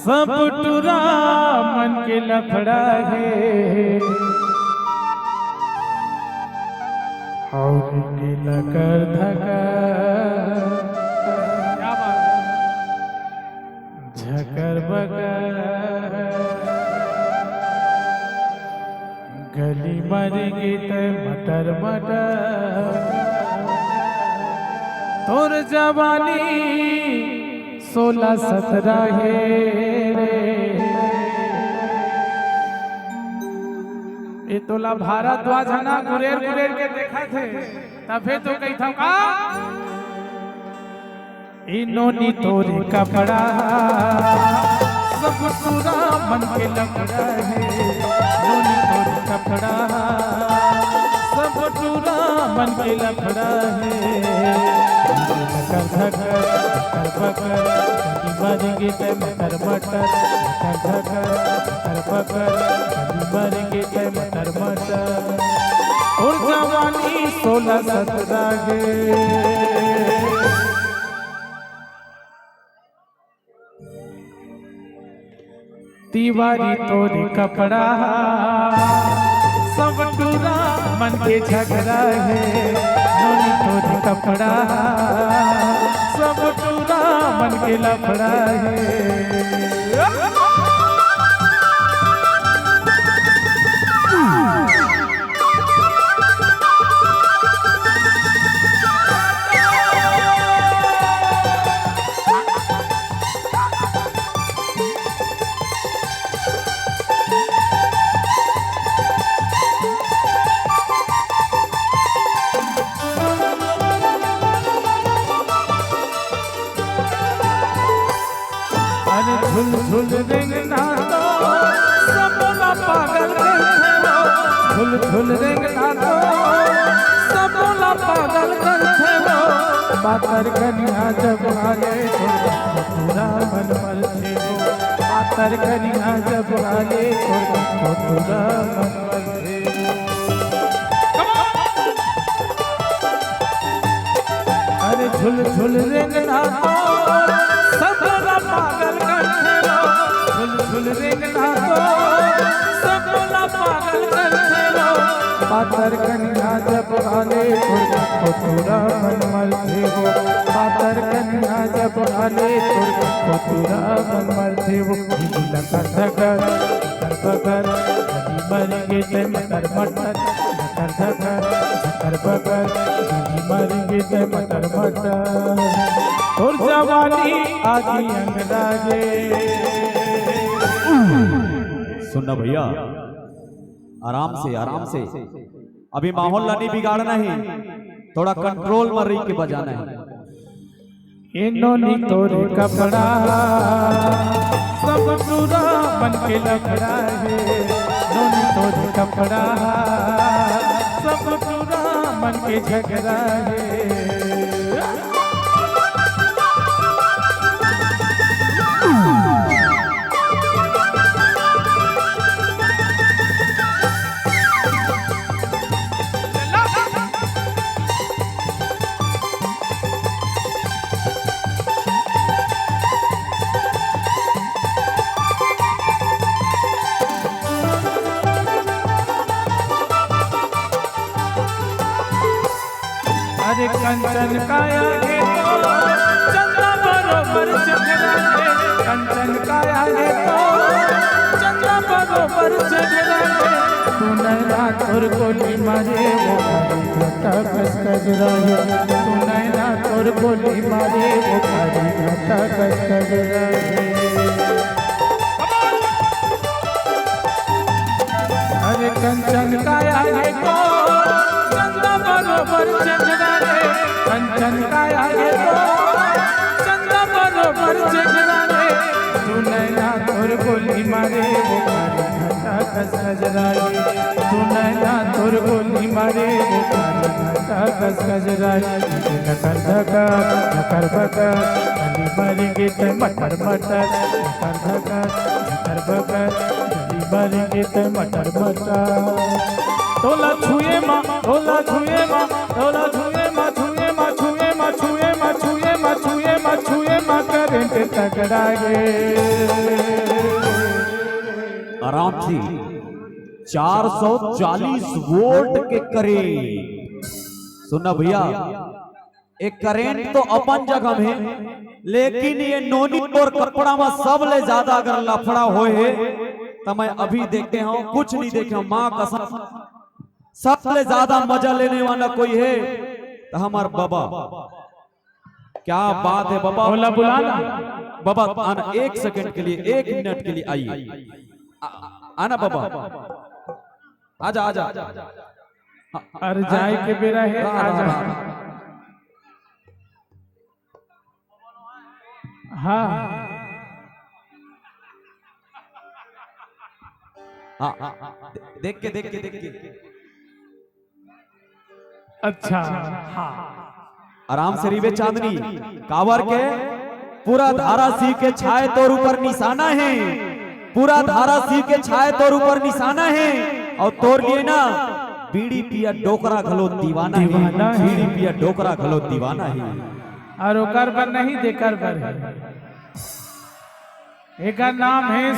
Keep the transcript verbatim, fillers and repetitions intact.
सब टूरा मन के लफड़ा हे, अउ के लकर धकर, झकर बकर, गली मारेंगे तै मटर मटर। तोर जवानी सोलह सतरा हे रे। ए तोला भारद्वाज ह ना गुरेर गुरेर के देखत हे, तभे तो कहिथंव का। ए नोनी तोरे कपड़ा, सब टूरा मन के लफड़ा हे। नोनी तोरे कपड़ा, सब टूरा मन के लफड़ा हे। धकर धकर, धकर बकर, कभी मारेंगे तै मटर मटर। धकर धकर, धकर बकर, कभी मारेंगे तै मटर मटर। तोर जवानी सोलह सतरा हे। तिवारी तोरे कपड़ा, सब टूरा मन के झगड़ा हे। नोनी तोरे कपड़ा, सब टूरा मन के लफड़ा हे। अरे झुल झुल रेंगना तो सबला पागल करथे वो। झुल झुल रेंगना तो सबला पागल करथे वो। पातर कनिहा जब आले तोर पूरा मन मरथे वो। पातर कनिहा जब आले तोर पूरा मन मरथे। अरे झुल झुल रेंगना तो सबला पागल करथे वो। झुल झुल रेंगना तो सबला पागल करथे वो। पातर कनिहा जब आले तोर पूरा मन मरथे वो। पातर कनिहा जब आले तोर पूरा मन मरथे वो। लकर धकर, धकर बकर, कभी मरेंगे तै मटर मटर। धकर धकर, धकर बकर, कभी मरेंगे तै मटर मटर। तोर जवानी आगी अंगरा गे। सुनना भैया, आराम से, आराम से। अभी माहौल ला नहीं बिगाड़ना हे, थोड़ा कंट्रोल में रह के बजाना हे। ए नोनी तोरे कपड़ा, सब टूरा मन के लफड़ा हे। नोनी तोरे कपड़ा, सब टूरा मन के झगड़ा हे। अरे कंचन काया हे तो चंदा बरोबर चघरा हे। कंचन काया हे तो चंदा बरोबर चघरा हे। तू नैना तोर गोली मारे वो कारी घटा कस कजरा हे। तू नैना तोर गोली मारे वो कारी घटा कस कजरा हे। अरे कंचन काया हे तो चंदा बरोबर चघरा हे। कंचन काया हे तो चंदा बरोबर चघरा हे। तू नैना तोर गोली मारे वो कारी घटा कस कजरा हे। तू नैना तोर गोली मारे वो कारी घटा कस कजरा हे। धकर धकर, धकर बकर, कभी मरेंगे तै मटर मटर। धकर धकर, धकर बकर, कभी मरेंगे तै मटर मटर। तोला छुए मा, तोला छुए मा, तोला छुए मा, छुए मा, छुए मा, छुए मा, छुए मा, छुए मा, छुए मा, करंट तगड़ा गे। आराम से चार सौ चालीस वोल्ट के करेंट। सुना भैया, एक करेंट तो अपन जगह में, लेकिन ये नोनी और कपड़ा में सबले ज्यादा अगर लफड़ा होए हे, तो मैं अभी देखे हूँ, कुछ नहीं देखे हूँ, माँ कसम, सबले ज्यादा मजा लेने वाला कोई है तो हमार बाबा। क्या बात है बाबा। ओला बुला ना। बाबा आना, एक सेकंड के लिए, एक मिनट के लिए आइए। आ- आना बाबा, आजा, आजा। हाँ, अरे जाए के बेरा है, हाँ, आजा। हाँ, हाँ। हाँ, हाँ, हाँ। दे- देख के, देख के, देख के। अच्छा। हाँ। आराम से रहिबे चांदनी, काबर के पूरा धाराशिव के छाए तोर ऊपर निशाना है, पूरा धाराशिव के छाए तोर ऊपर निशाना है, और तोर लिए ना बीड़ी पिया डोकरा घलो दीवाना है, दीवाना है। बीड़ी पिया डोकरा घलो दीवाना है। और ओकर बर नहीं, देकर बर है। एकर नाम है